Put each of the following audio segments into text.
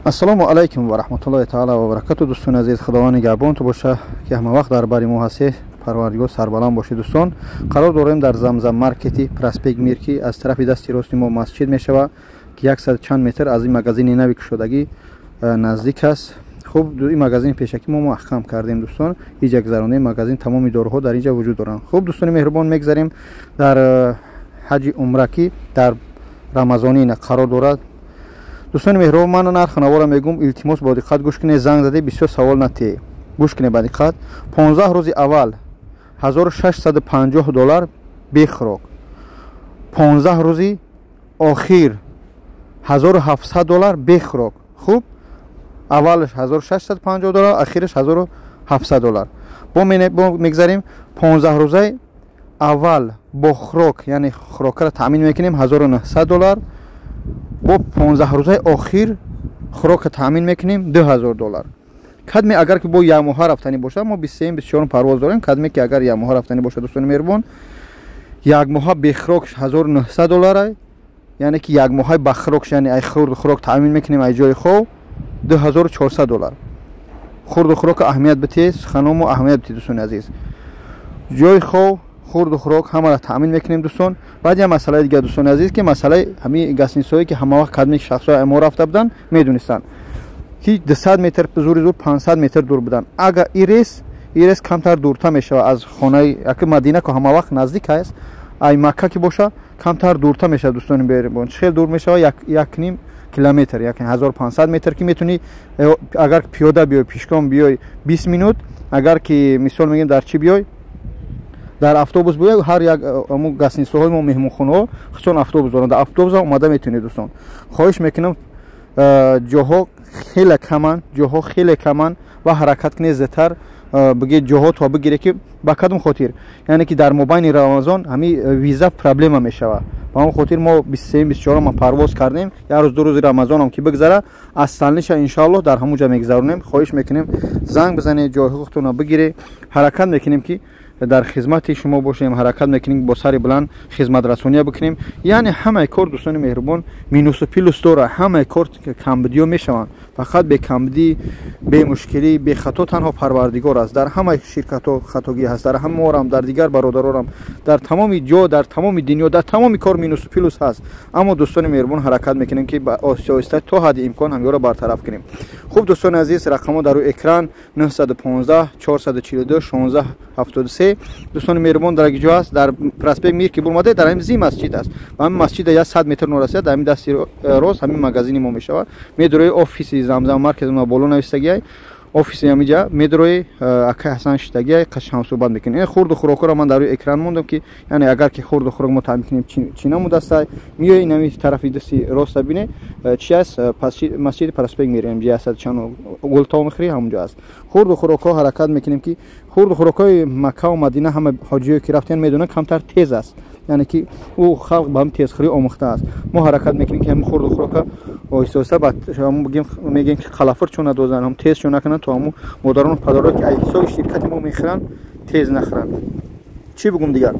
Ассалому алайкум ва раҳматуллоҳи таала ва баракату. Дӯстони азиз, Худованд нигаҳбон ту боша, ки ҳама вақт дар бари мо ҳастед. Парвардигор сарбаланд бошед. Дӯстон, қарор дорем дар Замзам маркети проспект Мир, ки аз тарафи дасти рости мо масҷид мешавад, ки яксад чанд метр аз ин магазини нави кушодагӣ наздик аст. Хуб, ин магазини пешакӣ мо маҳкам кардем, дӯстон, иҷа гузаронем магазин, тамоми доруҳо дар инҷа вуҷуд доранд. Хуб, дӯстони меҳрубон, мегзарем дар ҳаҷи умра, ки дар рамазонина қарор дорад. Дӯстони меҳрубон, ман нархи навора мегӯм, илтимос, бо диққат гӯш кунед. Занг заде, бисёр савол натиҳед, гӯш кунед ба диққат. 15 рӯзи аввал 1650 доллар бехӯрок, 15 рӯзи охир 1700 доллар бехӯрок. Хуб, аввалаш 1650 доллар, ахираш 1700 доллар. Бо мегзарем, 15 рӯзаи аввал бо хӯрок, яъне хӯрокаро таъмин мекунем, 1900 доллар. Бо 15 рӯзаи охир хӯрока таъмин мекунем, 2000 доллар. Кадме агар ки бо якмоҳа рафтанӣ бошад, мо 23, 24 парвоз дорем. Кадме ки агар якмоҳа рафтанӣ бошад, дӯстони меҳрубон, якмоҳа бехӯрок 1900 доллара, яъне ки якмоҳаи ба хӯрокш, яъне ай хурду хӯрок таъмин мекунем, ай ҷои хоб, 2400 доллар. Хурду хӯрока аҳамият битед, суханомо аҳамият битед, дӯстони азиз. Ҷои хоб, хурду хӯрок ҳамаро таъмин мекунем, дӯстон. Баъд як масъалаи дигар, дӯстони азиз, ки масъалаи ҳамин гостиницаҳое, ки ҳама вақт кадме шахсҳои мо рафта буданд, медонистанд, ки 200 метр, зури зур 500 метр дур буданд. Агар ирес камтар дуртар мешавад аз хонаи аки Мадина, ки ҳама вақт наздик аст, ай Макка ки боша, камтар дуртар мешавад. Дӯстони меҳрубон, чӣ хел дур мешавад? 1,5 километр, 1500 метр, ки метавонӣ агар пиёда биёй, пешком биёй, 20 минут, агар ки мисол мегӯем, дар чӣ биёй, дар автобус биёй, ҳар як аму гостиницаҳои мо, меҳмонхонаҳо худшон автобус доранд, дар автобус омада метавонед. Дӯстон, хоҳиш мекунам, ҷоҳо хеле каманд, ҷоҳо хеле каманд ва ҳаракат кунед, зудтар бигед ҷоҳо то бигире, ки ба кадом хотир, яъне ки дар мобайни Рамазон ҳами виза проблема мешавад. Ба ҳамон хотир мо 23, 24 парвоз кардем. Як рӯз, 2 рӯзи Рамазонам ки бигзара, асланиша иншоаллоҳ дар ҳамун ҷа мегузаронем. Хоҳиш мекунем, занг бизанед, ҷои худтонро бигиред. Ҳаракат мекунем, ки дар хизмати шумо бошем, ҳаракат мекунем, бо сари баланд хизматрасония бикунем. Яъне ҳамаи кор, дӯстони меҳрубон, минусу плюс дора, ҳамаи кор камбудиё мешаванд. Фақат бекамбудӣ, бемушкилӣ, бехато танҳо Парвардигор аст. Дар ҳамаи ширкатҳо хатогӣ ҳаст, дар ҳаморам, дар дигар бародарорам, дар тамоми ҷо, дар тамоми дунё, дар тамоми кор минусу плюс ҳаст. Аммо, дӯстони меҳрубон, ҳаракат мекунем, ки оҳиста оҳиста то ҳадди имкон ҳамёро бартараф кунем. Хуб, дӯстони азиз, рақамҳо дар рӯи экран: 915 442 16 73. Дӯстони меҳрубон, дар ҷо аст, дар проспект Мир ки бурмода, дар ҳамин зи масҷид аст, ба ҳамин масҷида як 100 метр норасида, дар ҳамин дасти рост ҳамин магазини мо мешавад. Медурои офиси Замзам маркет, боло навистагиай офиси, ҳамиҷа медурои, акай Ҳасан шиштагиай, қашам суҳбат мекунем. Ин хурду хӯрокҳоро ман дар рӯи экран мондам, ки яъне агар ки хурду хӯрок мо таъмин кунем, чӣ намудастай. Миёи инами тарафи дасти роста бине, чи аст, масҷиди проспект Мир, ҷи ҳастад, чанд гулто мехӯри, ҳамунҷо аст хурду хӯрокҳо. Ҳаракат мекунем, ки хурду хӯрокҳои Маккаву Мадина, ҳама ҳоҷиё ки рафтиян, медонанд, камтар тез аст, яъне ки ӯ халқ ба ҳам тезхӯрӣ омӯхта аст. Мо ҳаракат мекунем, ки ҳамин хурду хӯрока оҳиста оҳиста, мегӯем, ки қалафур чун надозанд, ҳам тез чун накунанд, то ҳамун модарону падаро, ки аз ҳисоби ширкати мо мехӯранд, тез нахӯранд. Чӣ бигӯм дигар?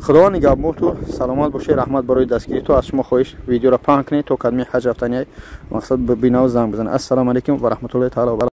Худованд нигаҳбон ту, саломат бошед, раҳмат барои дастгирӣ ту. Аз шумо хоҳиш, видеоро паҳн кунед, то кадми ҳаҷ рафтани мақсад бинаву занг бизанед. Ассалому алайкум ва раҳматуллоҳи таала.